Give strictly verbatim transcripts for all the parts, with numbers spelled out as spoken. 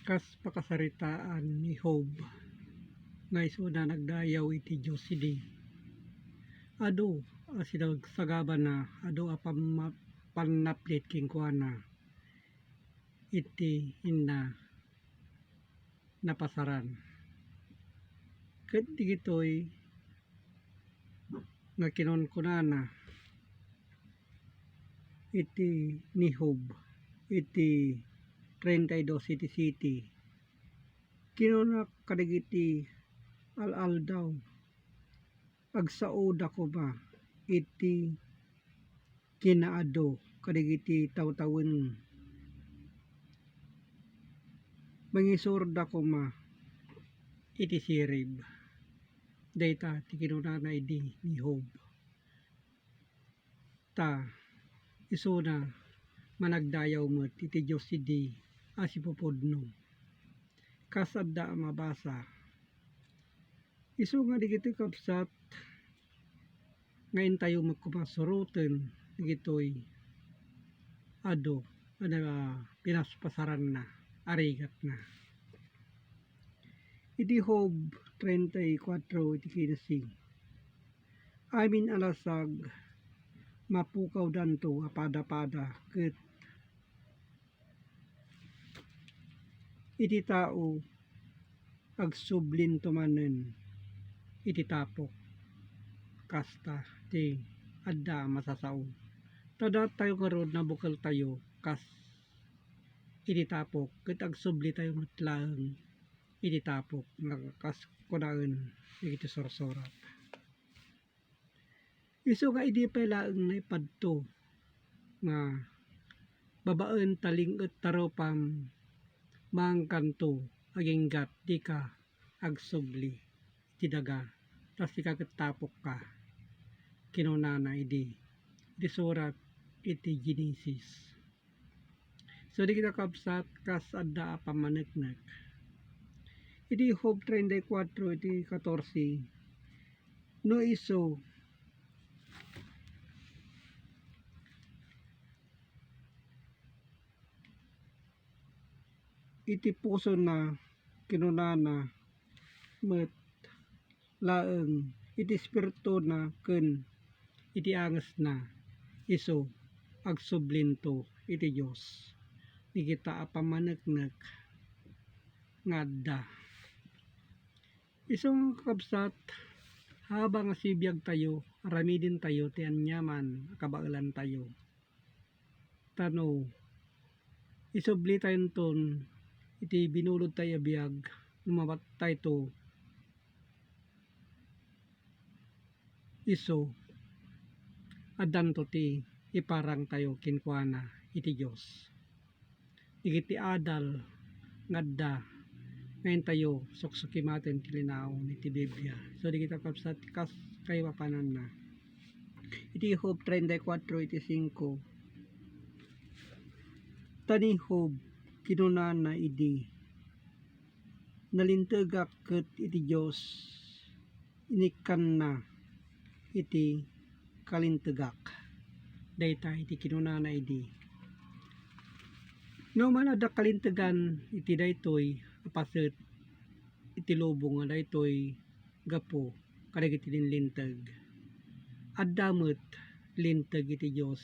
Kas pakasaritaan ni Job nga isuna nagdayaw iti Dios idi adu a sinagsagabana, adu a pamma-, pannaplit kenkuana iti inna napasaran. Ket digitoy nga kinunkunana iti ni Job iti treinta y dos iti siti. Kinuna kadagiti al-aldaw, agsaoda koma iti kinaadu kadagiti tawtawen. Mangisurda koma iti sirib. Dayta ti kinunana idi ni Job. Ta isuna managdayaw met iti Dios idi a sipupudno. Kas adda a mabasa, isu nga dagitoy kabsat nga intayo met koma suroten dagitoy adu a pinaspasaranna a rigatna. Iti Job treinta y cuatro iti quince, amin a lasag mapukawdanto a padapada ket iti tao agsublinto manen iti tapok. Kasta ti adda a masasao. Ta datayo ngarud, nabukeltayo kas iti tapok ket agsublitayo met laeng iti tapok nga kas kunaen dagiti sursurat. Isu nga idi pay laeng naipadto nga babaen ta ling-et ta rupam, maangkanto aginggat, dika agsubli iti daga, ta sika ket tapokka, kinunana idi, idi surat iti Genesis. So, dagita kabsat, kas adda a pammaneknek. Iti Job treinta y cuatro, iti catorce, no isu, iti pusona, kinunana met laeng iti espirituna ken iti angesna, isu agsublinto iti Dios. Dagita a pammaneknek nga adda. Isu nga kakabsat, habang sibiagtayo, aramidentayo ti aniaman a kabaelantayo. Ta no isublitayonton iti binulodtayo a biag, no mabattayto, isu, addanto ti iparangtayo kenkuana iti Dios. Dagiti adal nga adda nga intayo suksukimaten ti linaon iti Biblia. So, dagita kabsat, kas kaipapananna. Iti Job treinta y cuatro iti cinco, ta ni Job, kinunana idi, nalintegak ket iti Dios, inikkanna iti kalintegak. Dayta iti kinunana idi. No man adda kalintegan iti daytoy a paset iti lubong nga daytoy gapu kadagiti linlinteg. Adda met linteg iti Dios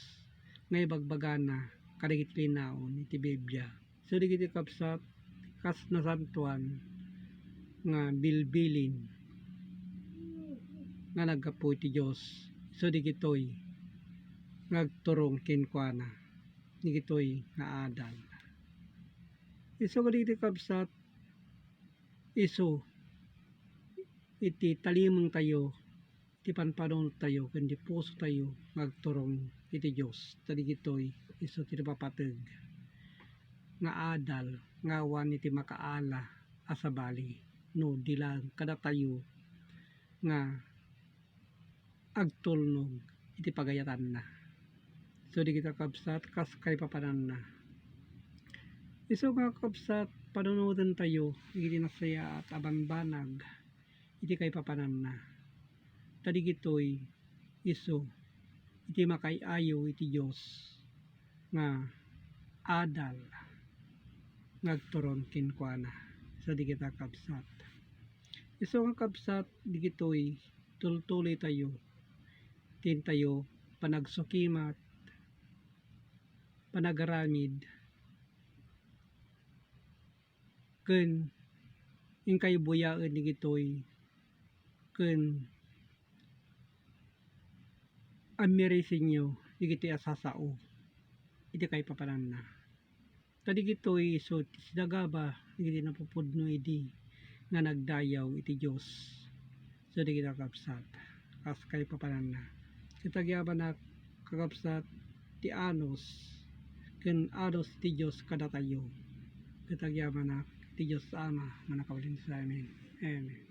nga ibagbagana kadagiti linaon iti Biblia. So, dagiti kabsat, kas nasantoan nga bilbilin nga naggapu iti Dios. So, dagitoy nga agturong kenkuana. Dagitoy nga adal. Isu kadagiti kabsat, isu iti talimengtayo, iti panpanuntayo ken ti pusotayo nga agturong iti Dios. Ta dagitoy isu ti napapateg nga adal nga awan iti makaala a sabali no di laeng kadatayo nga agtulnog iti pagayatanna. So, dagita kabsat, kas kaipapananna. Isu nga kabsat, panunotentayo iti nasayaat a bambanag iti kaipapananna. Ta dagitoy isu iti makaay-ayo iti Dios nga adal. nga agturon kenkuana. Sa dagita, kabsat, isu nga, kabsat, dagitoy tultuloytayo ti intayo panagsukimat, panagaramid, ken inkay buyaen dagitoy ken ammirisenyo dagitoy a sasao iti kaipapananna. Ta dagitoy isu ti sinagaba dagiti napupudno idi nga nagdayaw iti Dios. So, dagita, kabsat, kas kaipapananna. Ket agyamanak, kakabsat, ti anus ken anus ti Dios kadatayo. Ket agyamanak ti Dios Ama nga nakabalin sa amin. Amen.